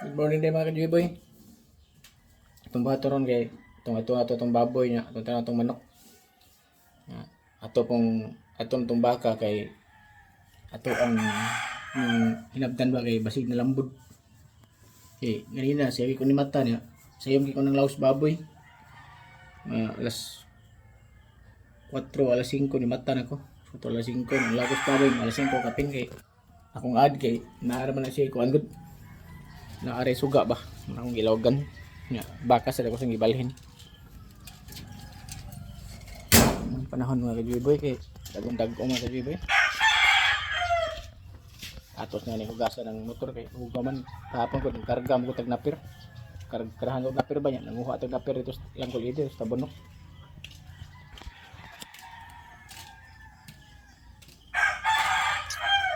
Good morning day, mga kajuboy. Itong bato ron kay itong ato ato itong baboy niya, itong tanan itong manok. Ya, ato pong atong itong baka kay ato ang hinabdan ba kay basig na lambod. Kay ganina siya ko ni mata niya. Sayom ko ng laos baboy. Mga alas 4, alas 5 ni mata na ko. 4, alas 5 ng lagos baboy, alas 5 kapin kay akong ad kay naara man na siya ko angod. Naare suga ba? Akong gilawagan. Nya, baka sa ko sang gibalhin. Ang panahon, mga kajuboy, kay dagong-dag mga kajuboy. Atos nga ni hugasan ng motor kay huga man kahapon ko nagkarga mo ko tag napir. Kargahan ko napir ba niya, nanguha tag napir dito lang ko dito sa Tabunok.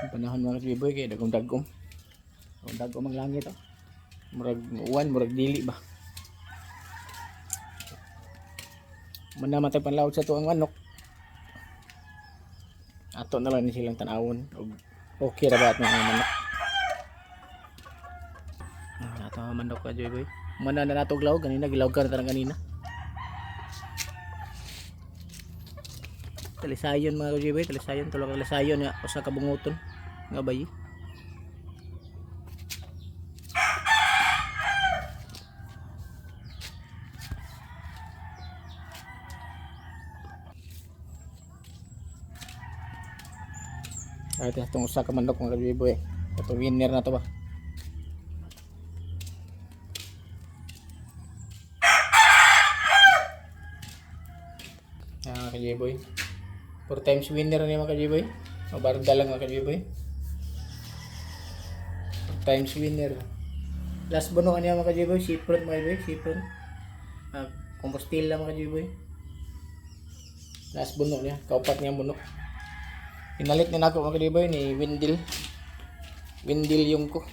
Ang panahon, mga kajuboy, kay dagong dagom. Dagong dagom ang langit oh. Murag uwan, murag dili ba. Manamatay panlawod sa tuang manok. Ato na lang ni silang tanawon og okay ra ba at mga manok. Ah, ato ang manok ka, Joy Boy. Mana na nato glaw ganina, gilaw ka na tarang kanina. Talisayon, mga Joy Boy, talisayon, tulo ka talisayon nga usa ka bunguton nga bayi. Ay, itong usa ka manok, mga Joy Boy. Ito winner na to ba. Ah, mga ka-J-Boy. Four times winner ni mga ka-J-Boy. Mabarda lang, mga ka-J-Boy. Four times winner. Last bono niya, mga ka-J-Boy. Sipron, mga ka-J-Boy. Sipron. Ah, Compostela, mga ka-J-Boy. Last buno niya. Kaupat niya buno. Pinalit ni nako, mga ka-J-Boy, ni Windil. Windil yung ko.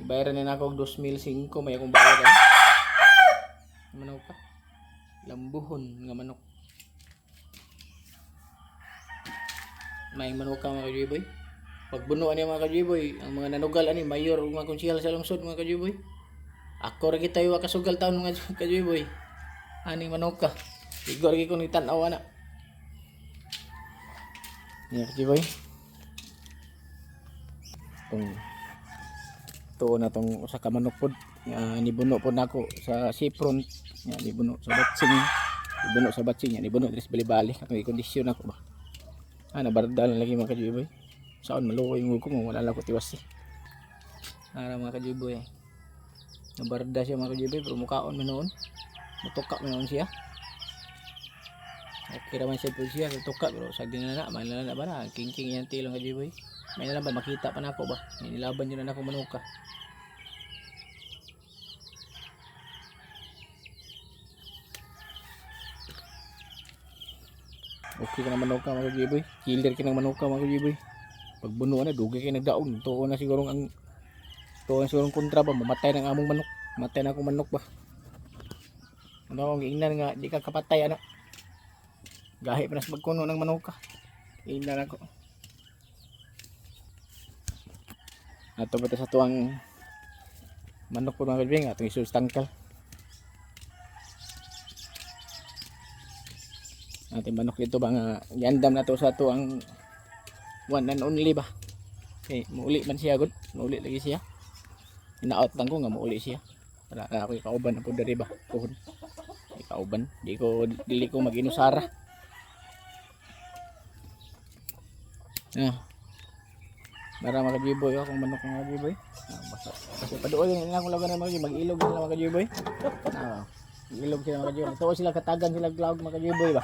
Ibayaran ni nako og 2005. May akong bayad. Ano? Manok ka. Lambuhon nga manok. May manok ka, mga kajuboy. Pagbuno ani, mga kajuboy, ang mga nanugal ani mayor ug mga konsehal sa lungsod, mga kajuboy. Ako ra gid tayo kasugal taon, mga kajuboy. Aning manok ka. Igo ra gid ko ni tan-aw ana. Mga kajuboy. Tong tuo na tong usa ka manok pod nga nibuno pod nako sa seafront nga nibuno sa batsing, nibuno sa batsing nga nibuno diri sa Balibali atong i-kondisyon ako ba. Ah, nabarda lang lagi, mga kajuboy. Saan malukoy yung ko mo, wala lang ko tiwas eh. Ara, mga kajuboy eh. Nabarda siya, mga kajuboy, pero mukaon man noon. Mutuka man noon siya. Okay raman siya po siya, tuka pero sa na na, may na na ba na, king-king yan tilong kajuboy. May na lang ba, makita pa na ako ba? May nilaban yun na ako manuka. Okay ka na manuka, mga kajuboy. Killer ka ng manuka, mga kajuboy. Pagbuno na, dugay kay nagdaong. Tuo na siguro ang tuo na siguro ang kontra ba, mamatay ng among manok. Matay na akong manok ba. Ano akong giingnan nga, di ka kapatay ana. Gahi pa na sa pagkuno ng manuka. Ingnan ako. Ato ba ta sa tuang manok po, mga kajuboy, atong isustangkal. Ating manok dito ba nga giandam na to sa tuang one and only ba. Okay, muuli man siya gud, muuli lagi siya. Inaot lang ko nga muuli siya. Wala na ako kauban na po diri ba. Tuhod. Kauban, di ko dili ko mag-inusara. Ah. Para mga kajiboy, akong manok, mga kajiboy. Ah, basta kasi paduol yun akong laban ng mga kajiboy, mag-ilog sila, mga kajiboy. Ah, ilog sila, mga kajiboy. Tuo sila katagan sila glawag, mga kajiboy ba.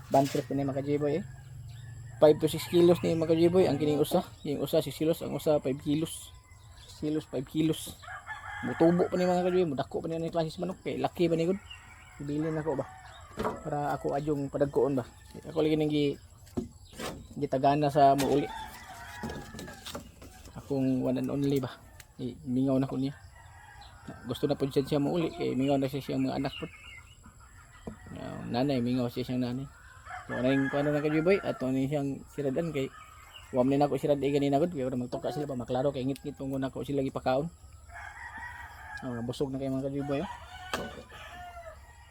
Bantrip ni mga kajiboy eh. 5 to 6 kilos ni mga kajiboy ang kining usa. Yung usa 6 kilos, ang usa 5 kilos. 6 kilos, 5 kilos. Mutubo pa ni mga kajiboy, mudako pa ni ang klase sa manok kay laki ba ni gud. Ibilin ako ba. Para ako adyong padagkoon ba. Ako lagi nang gi gitagana sa muuli. Akong one and only ba. Eh, mingaw na ko niya. Gusto na po siya siya muuli kay mingaw na siya siyang mga anak po. Nanay, mingaw siya siyang nanay. So, ano yung ano na kajiboy at ano siyang siradan kay Wa man nako sila di ganina gud kay magtuka sila ba maklaro kay ngit-ngit tungod nako sila gipakaon. Oh, nabusog na kayo, mga kajuboy, oh.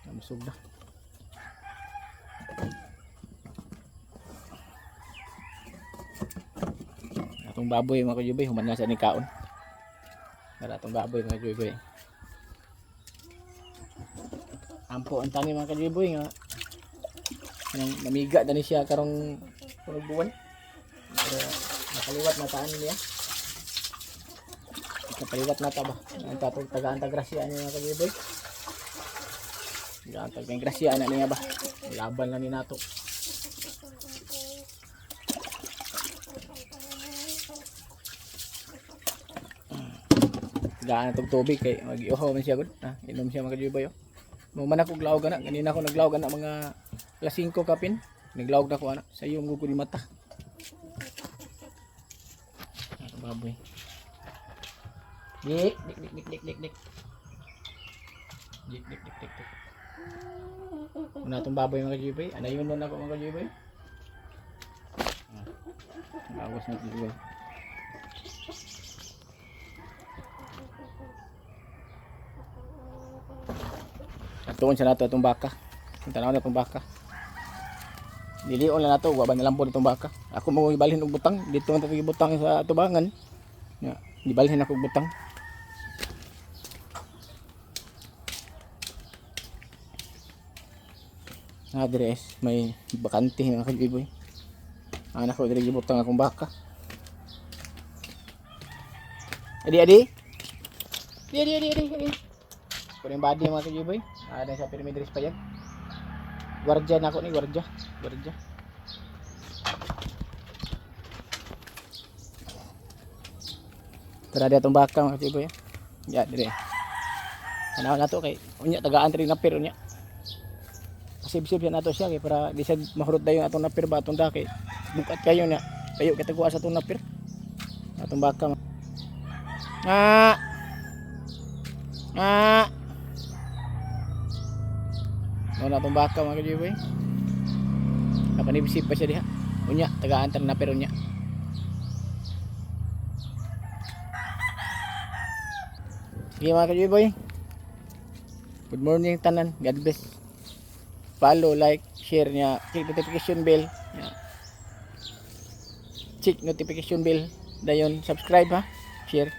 Nabusog na. Atong baboy, mga kajuboy, human na sa ni kaon. Para atong baboy, mga kajuboy. Ampo ang tani, mga kajuboy, nga nang namiga na ni siya karong karong buwan. Pero nakaliwat na taan niya. Nakaliwat na ta ba? Ang tatong tagaan ta grasya niya, mga kajuboy. Tagaan ta grasya na niya ba? Laban lang ni nato. Gaan na tog tubig kay mag-iuhaw man siya gud. Ah, inom siya, mga kajuboy, oh. Mo man ako glaog ana, ganina ako naglaog ana mga alas 5 kapin. Naglaog na ko ana sa iyong gugol mata. Ah, baboy. Dik dik dik dik dik dik dik. Dik dik dik dik dik. Una itong baboy, mga kajuboy. Ano yun nun ako, mga kajuboy? Ah, bawas na kajuboy. Atuon sa nato atong baka. Ang tanaw na itong baka. Dilion lang nato, wa ba nalambon itong baka. Ako mo gibalhin og butang, dito man tayo butang sa tubangan. Ya, gibalhin ako og butang. Ah, dire is may bakante, mga kajiboy. Anak ko dire gibutang akong baka. Adi adi. Adi adi adi adi. Adi. Kuning body, mga kajiboy. Ada sa pyramid pa yan. Gwardiya na ako ni gwardiya. Gwardiya. Tara di atong baka, mga kajiboy. Ya dire. Tanaw na to kay unya tagaan tri napir unya. Pasibsib siya nato siya kay para di siya mahurot dayon atong napir ba atong daki. Bukat kayo na. Kayo kita kuha sa atong napir. Atong baka. Ah. Ah. Mo na atong baka, mga kajiboy. Kapanibsib pa siya diha. Unya tagaan tri napir unya. Sige, mga kajiboy. Good morning tanan. God bless. Follow, like, share niya. Click notification bell. Nya. Check notification bell. Dayon subscribe ha. Share.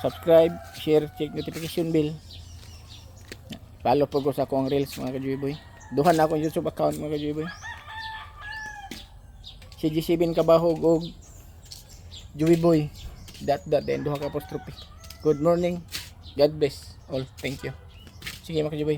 Subscribe, share, check notification bell. Nya. Follow po ko sa akong reels, mga kajiboy. Duha na akong YouTube account, mga kajiboy. Si G7 Kabahog og Joey Boy. Dot dot then duha ka apostrophe. Good morning. God bless all. Thank you. Sige, mga kajiboy.